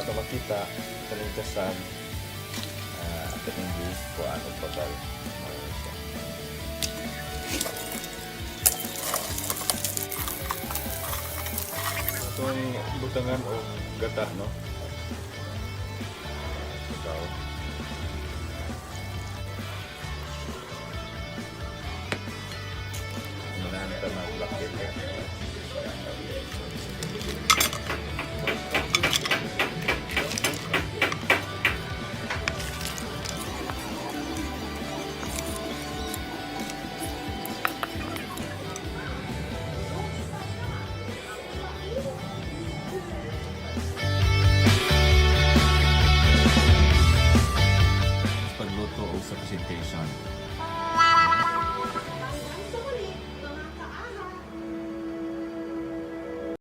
Ato makita kaning kasag kaning gi kuan og bagal. Mao siya. Atong butangan og gata, no? Sabaw. Manahan ta na black pepper.